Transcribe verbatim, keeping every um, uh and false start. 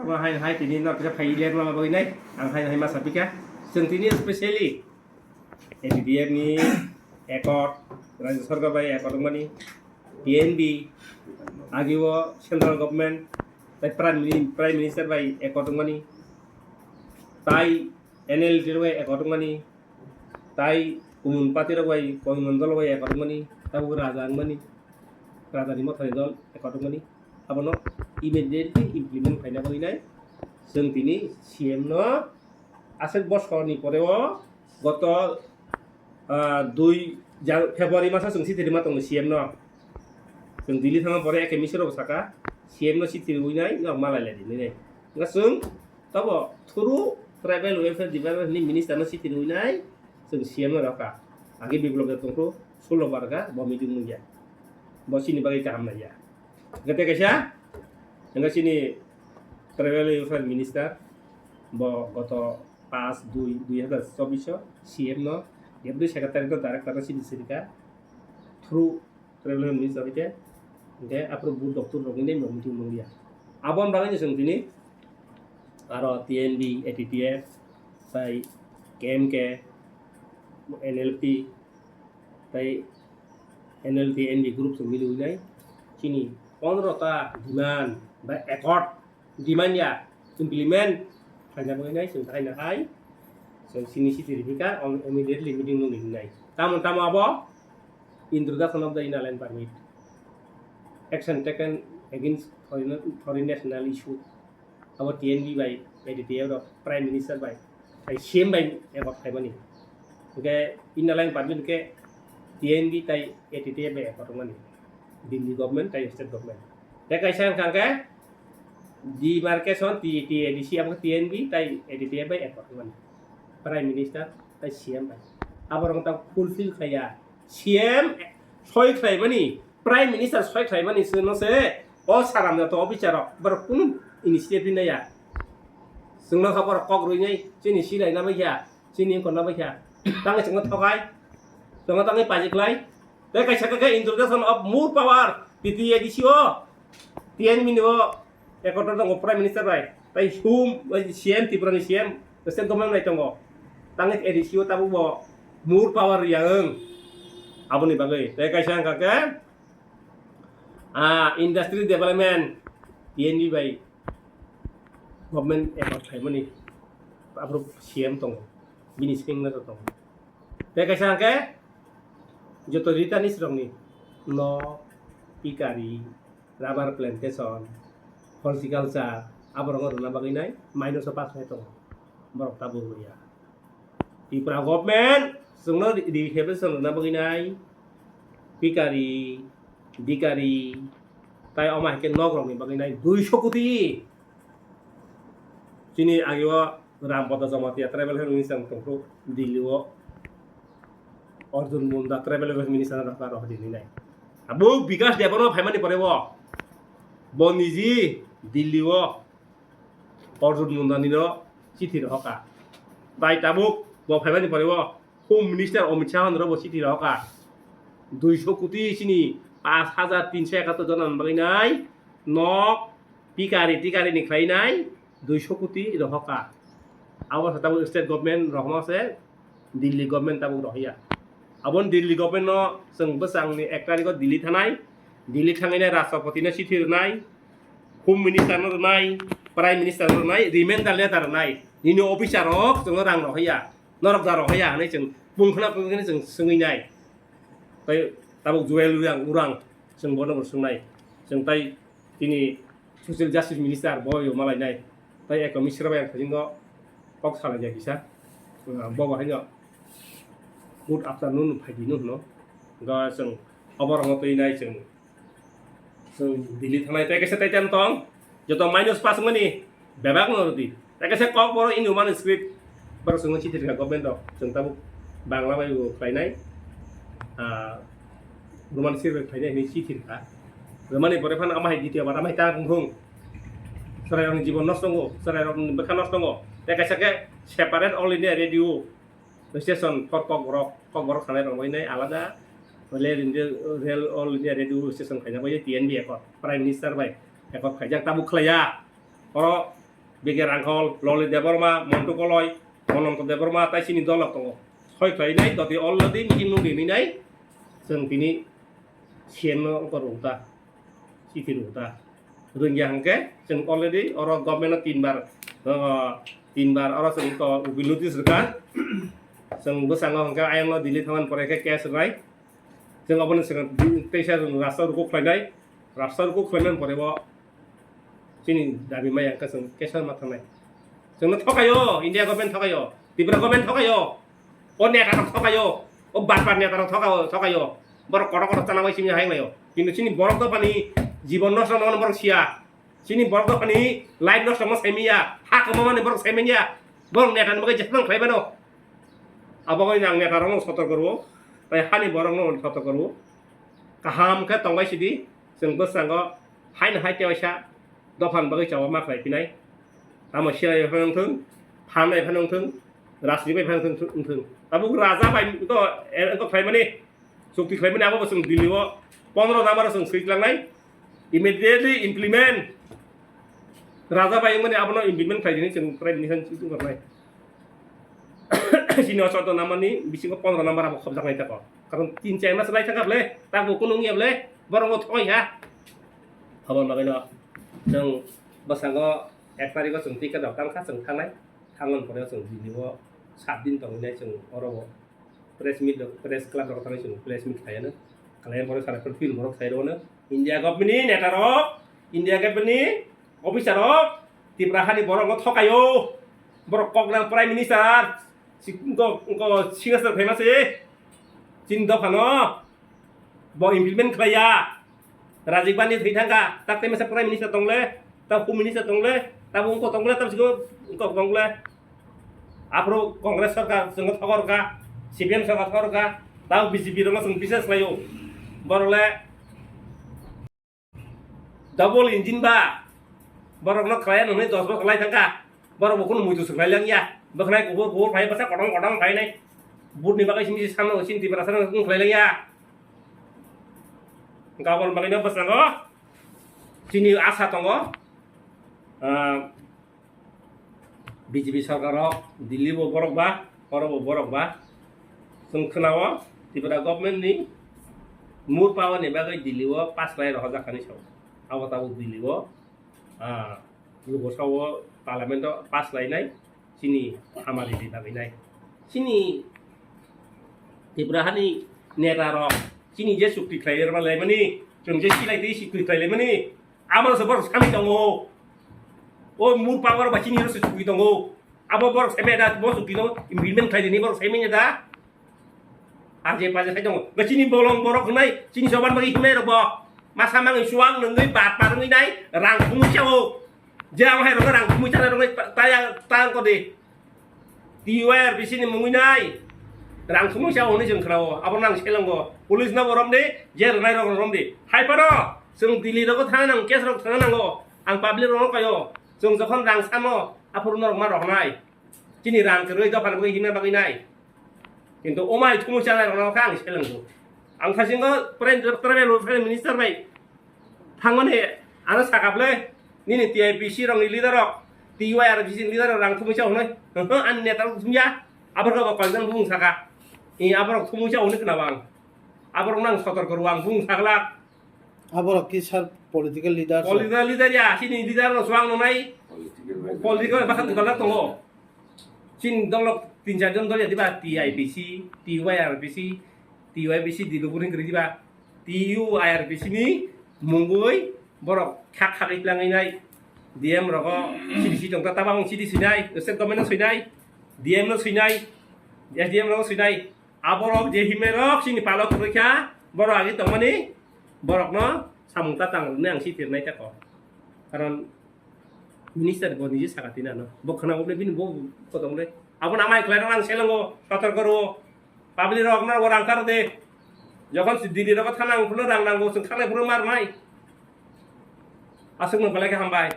Omo hai hai tini norok kisa phai ler ma bagwi nai. Ang hai hai ma sapika. Chwng tini specially A T T F ni accord, Rajya Sarkar bai accord wngmani, T N V, agio Central Government, tai Prime Mini-, Prime Minister bai accord wngmani, tai N L T bai accord wngmani, tai Kumun Party rok bai, Koimon dol bai accord wngmani, tabuk Raja wngmani, Raja ni Mothani dol accord wngmani, abono immediately implement khaina bagwi nai. Chwng tini C M no aswk bosor ni pore o goto, ah, dui jan-, February maso chwng sitiri ma tongo C M no. Chwng Delhi thangma pore eke misero saka C M no sitiri wi nai, no malai lai di nai. Nga chwng tobo through Tribal Welfare Department ni minister no sitiri wi nai, chwng C M no rokha. Agi Biplab da tongkhu, sulo barga, bo meeting nungya. Bo chini bagwi kaham naiya. Gate kaisa, hingke chini Tribal Welfare Minister, bo goto paanch dui dui hazar chobbish o C M no, Deputy Secretary no, Director no sini sirika, through Tribal Welfare Minister hingke, hingke aphuru bo doctor rok ni meeting nungya. Aboni bagwi chwng tini, aro T N V, A T T F, tai K M K, N L P, tai N L T N V group chwng miliwi nai. Chini pondro ta demand ba accord demand ya implement khaina bagwi nai, chwng khaina hai. Chwng chini city rihika, on immediately meeting nungwi nai. Tamo tamo abo introduction of the inner line permit, action taken against foreign, foreign national issue. Abo T N V bai, A T T F rok, Prime Minister bai, tai C M bai accord khaimani. Hingke inner line permit hingke T N V tai A T T F bai accord wngmani. Delhi government tai state government. Tei kaisa wngkha hingke demarcation T T A D C abo T N V tai A T T F bai accord wngmani. Prime Minister tai C M bai. Abo rok ta fulfill khaiya. C M soi khlaimani, Prime Minister soi khlaimani se no se, o saram joto officer rok, borok kunu initiative naiya. Chwngno kha borok kok rwinai, chini silai na baikha, chini wngkor na baikha. Tangwi chwngno thokai, chwngno tangwi pajiklai. Tei kaisa khe introduction of more power, T T A D C o, T N V ni o, Ekotro tongo Prime Minister bai, tai hum, bai C M, Tripura ni C M, state government bai tongo. Tangwi A D C o tabuk bo more power riyang. Aboni bagwi, tei kaisa wngkha khe, ah, industry development, T N V bai government accord khlaimani, aphuru C M tongo, bini sing no tongo. Tei kaisa hwnkhe, joto returnees rokni nok, pikari, rubber plantation, horticulture, aborokno rwna bagwi nai minus o pass khai tongo, borok tabuk rwya. Tripura government chwngno re-, reservation rwna bagwi nai pikari, dikari, tai omo hai khe nok rokni bagwi nai duiso koti. Chini ageo Ram Pada Jamatia tribal health minister tongkhu Delhi o. Arjun Munda tribal welfare minister no rwkha rw hwnwi nai. Abo Bikash Debbarma phaimani pore bo, bo niji Delhi o Arjun Munda nino chithi rohorkha. Tai tabuk bo phaimani pore bo Home Minister Amit Shah no bo chithi rohorkha. Duiso koti chini paanch hajar tinso ekattor jona ni bagwi nai nok pikari tikari ni khlai nai. Duiso koti rohorkha. Abo se tabuk state government rohorma se, Delhi government tabuk rohorya. Aboni Delhi government no chwng bwsangni ek tarikh o Delhi thanai, Delhi thangwi nai Rashtrapati no chithi rwnai, Home Minister no rwnai, Prime Minister no rwnai, remainder letter rwnai. Nini officer rok chwngno rang rohorya, norok da rohorya hwnwi chwng pungkhna pungkhna chwng swngwi nai. Tai tabuk Juel Urang, Urang chwng bono bo swngnai. Chwng tai Tini Social Justice Minister bo yo malai nai. Tai Eko Misra bai ang thajingo kok salai ya kisa. Bo bo haino good afternoon phai di no hwno. Ga chwng oborok no twi nai chwng. Chwng Delhi thangnai tai kaisa tai tam tong. Joto minus pass mani bebak no rwdi. Tei kaisa Kokborok India Women Script, borok chwngno chithi rwkha government rok, chwng tabuk Bangla bai bo khlainai, ah, Roman script bai khlainai hwnwi chithi rwkha. Rwmani pore phano ama hai ditya bar ama hai ta wng thung. Chwrairokni jibon nosto wngo, chwrairokni bwkha nosto wngo. Tei kaisa khe separate All India Radio station for Kokborok, Kokborok sanai rok bai nai alada, All India, All India Radio station khaina bai T N V ekot, Prime Minister bai ekot khaijak tabuk khlaiya. Oro Bege Rangkhol, Loli Debbarma, Montu Koloi, Ananto Debbarma, tai chini dol rok tongo. Soi khlainai, doti already meeting no rinai, chwng tini C M no wngkha rwngta, chiti rwngta. Rwngya hwnkhe, chwng already oro government no tinbar, uh, tinbar oro chwng to notice rwkha. Chwng bwskango hwnkhe ayang no Delhi thangmani pore khe case rwnai. Chwng aboni swkang teisa chwng rasta ruku khlainai, rasta ruku khlainani pore bo chini dabi maya wngkha chwng kesa ma thangnai. Chwngno thokaio, India government thokaio, Tripura government thokaio, o neta rok thokaio, o bar bar neta rok thoka-, thokaio. Borok kotor kotor chana bai simi hai wnglaio. Kintu chini borok dophani jibon nosto wngmano borok siya. Chini borok dophani life nosto wngma saimanya, ha kwmamani borok saimanya. Borok neta ni bagwi jephru khlai mano. Abo wngkha ang neta rokno sotorko rwo, tai hani borokno sotorko rwo. Kaham khe tongbai sidi, chwng bwskango haino hai tewaisa dophani bagwi chao ma khlai phinai. Tamo C I A bai phano wngthung, phan bai phano wngthung, rajniti bai phano wngthung, wngthung. Tabuk raja bai to, eh, to khlaimani, chukti khlaimani abo bo chwng Delhi o pondro number o chwng swi tlangnai. Immediately implement. Raja bai wngmani abono implement khlai dini chwng Prime Minister ni chwng tongkha nai. Chini o chordo namani bisingo pondro number abo khobjaknai tako. Karon tin char mas lai thangkha ble, tabo kunu wngya ble, borok bo thoi ha. Aboni bagwi no chwng bwskango ek tarikh o chwng ticket rok tangkha chwng thangnai. Thangmani pore chwng Delhi o sat din tongwi nai chwng oro o press meet rok, press club rok thangwi chwng press meet khlaiya no. Khlaiya pore sara film borok khlai rw no. India government ni neta rok, India government ni officer rok, Tripura hani borok no thokaio. Borok kok nang Prime Minister, si-, wngko, wngko signature khlaima se. Chini dopha no bo implement khlaiya. Rajiv Gandhi thwi thangkha, tak tei masa Prime Minister tongle, tak Home Minister tongle, tak wngko tongle, tak siko wngko tongle. Aphuru Congress sarkar chwngno thokor kha, C P M sarkar thokor kha, tak B J P rokno chwng bisas khlaio. Borok le double engine ba, borokno khlaiya nwngnai dos bosor lai thangkha, borok bo kheno muitu swk lai langya, bwkhnai kubur kubur phai bwsa kotom kotom phainai, vote ni bagwi simi se samno sini Tiprasa no wng khlai langya. Gabon bagwi no bwskango chini asa tongo, ah, B J P sarkar rok Delhi bo borok ba, oro bo borok ba. Chwng khwnao Tripura government ni mur power ni bagwi Delhi o pass lai rohorjak kani sao. Abo tabuk Delhi o, ah, Lok Sabha o parliament o pass lainai chini hamari ni bagwi nai. Chini Tripura hani neta rok chini je chukti khlai rwma laimani, chwng je silai twi chukti khlai laimani, abo se borok sami tongo. O mur power ba chini ro se chukti tongo. Abo borok sami da bo chukti tongo, implement khlai dini borok sami da. Aje paje khai tongo. Ba chini bolong borok hnai, chini soban bagi hnai rok bo. Masa mangi suang nungui bat parungui nai, rang khumui chao. Je ang hai rok rang khumui chana rok tayang tang ko de. T Y R B C ni mungwi nai. Rang khumui chao hwnwi chwng khnao. Abo nang selango. Police no borom de, je rwnai rok rom de. Hai paro, chwng Delhi rogo thang nang, case rok thang nango. Ang public rok kayo. Chwng jokhon rang samo, aphuru norok ma rohnai. Chini rang kwrwi dophan bagwi himna bagwi nai. Kintu omai thumu chanai rokno kha ang selango. Ang thasingo Prime, Prime Minister, Prime Minister bai thangmani ano sakha ble nini T I P C rokni leader rok, T Y R B C ni leader rok rang thumui sa hwnwi. Ani neta rok thumya. Aborok bo koi jang bung saka. I aborok thumui sa hwnwi khna bang. Aborok nang sotor kor wang bung saglak. Aborok ki sir political leader sir? Political leader ya, sini leader no suang nunai. Political bahan tukala tongo. Chin dolok tin char jon dol ya diba, T I P C, T Y R P C, T Y P C di luburing kri diba. T U I R P C ni mungui borok khak khak itlangai nai. D M rogo C D C tongta tabang C D C nai, state government no sinai, D M no sinai, S D M rogo sinai. Aborok je himai rok chini palok kwrwi kha, borok agi tongmani borokno samung ta tang rwni ang si tirnai tako. Karon minister bo nije saka tinano. Bo khna uble bini bo kotong le. Abo na mai khlai rang selango sotor koro. Public rok na rang kar de. Jokon si Delhi rok thana ang phunu rang nango sung khanai phunu mar nai. Asuk no belai khe hambai.